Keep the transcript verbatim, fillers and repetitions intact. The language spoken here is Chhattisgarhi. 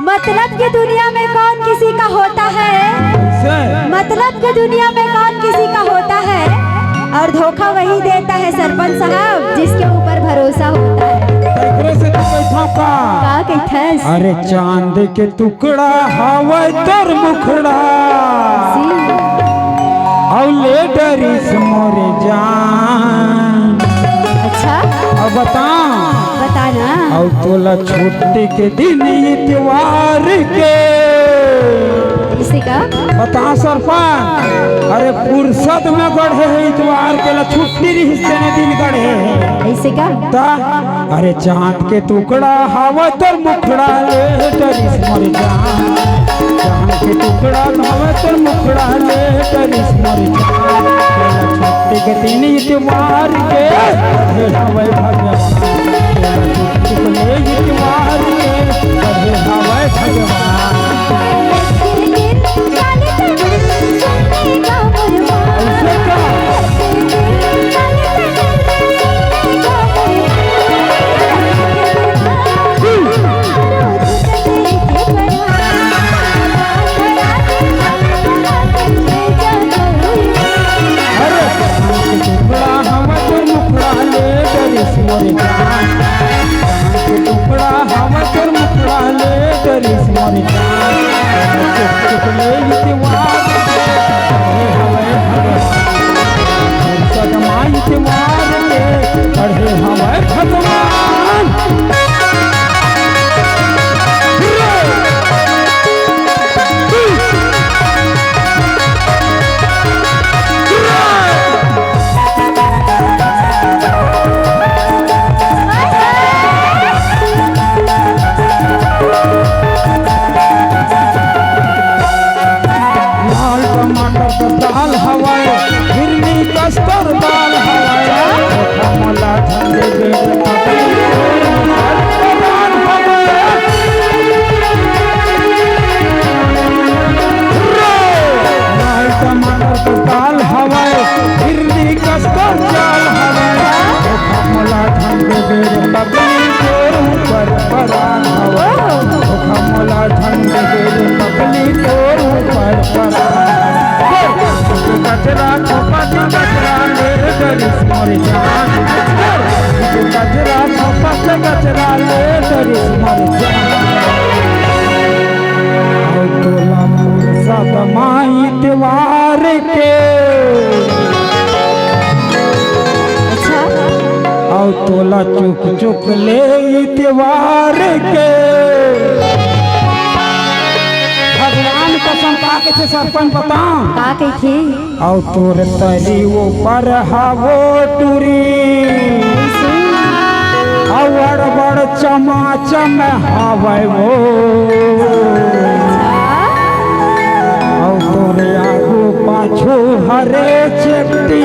मतलब की दुनिया में कौन किसी का होता है? से मतलब की दुनिया में कौन किसी का होता है? और धोखा वही देता है सरपंच साहब, जिसके ऊपर भरोसा होता है। तेकरे से तो कहिथंव का? का कहिथस? अरे चांद के टुकड़ा हावय तोर मुखड़ा। जी। अउ ले डरिस मोरे जान। अच्छा। अब बता। बता ना। अउ तोला छुट्टी के दिन इतवार के। इसे का? बता सरपंच, अरे फुरसत में गढ़े हे इतवार के ला छुट्टी रिहिस तेने दिन गढ़े हे। ऐसे का? ता अरे चांद के टुकड़ा हावय तोर मुखड़ा ले डरिस मोर जान। चांद के टुकड़ा हावय तोर मुखड़ा ले डरिस मोर जान। तेला छुट्टी के दिन इतवार के, हे हावय भगवान। तेला छुट्टी के ले इतवार के, हे हावय भगवान। ऐसे का? अरे, टुकड़ा हवय तोर मुखड़ा ले डरिस मोर जान। टुकड़ा हवय तोर मुखड़ा ले डरिस मोर जान। चुप चुप ले इतवार के, पढ़े हवय भगवान। सदमा इतवार के, पढ़े हवय भगवान। लाल टमाटर के दाल हवय, हिरनी कस तोर बाल हवय। मोला झंडे बेर पकड़ी तोर ऊपर परान हवय। लाल टमाटर के दाल हवय, हिरनी कस तोर चाल हवय। मोला झंडे बेर पकड़ी तोर ऊपर परान हवय। मोला झंडे बेर पकड़ी तोर ऊपर परान। कचरा थोपत गजरा ले डरिस मोर जान। कचरा थोपत गजरा ले डरिस मोर जान। अउ तोला फुरसत माई त्योहार के। अच्छा। अउ तोला चुक चुक ले त्योहार के। भगवान कसम का कथे सरपंच बता। का कथे? अउ तोर तरी ऊपर हावय टूरी। अउ अड़बड़ चमाचम हावय वो। अउ तोर आगू पाछू हरे चेपटी।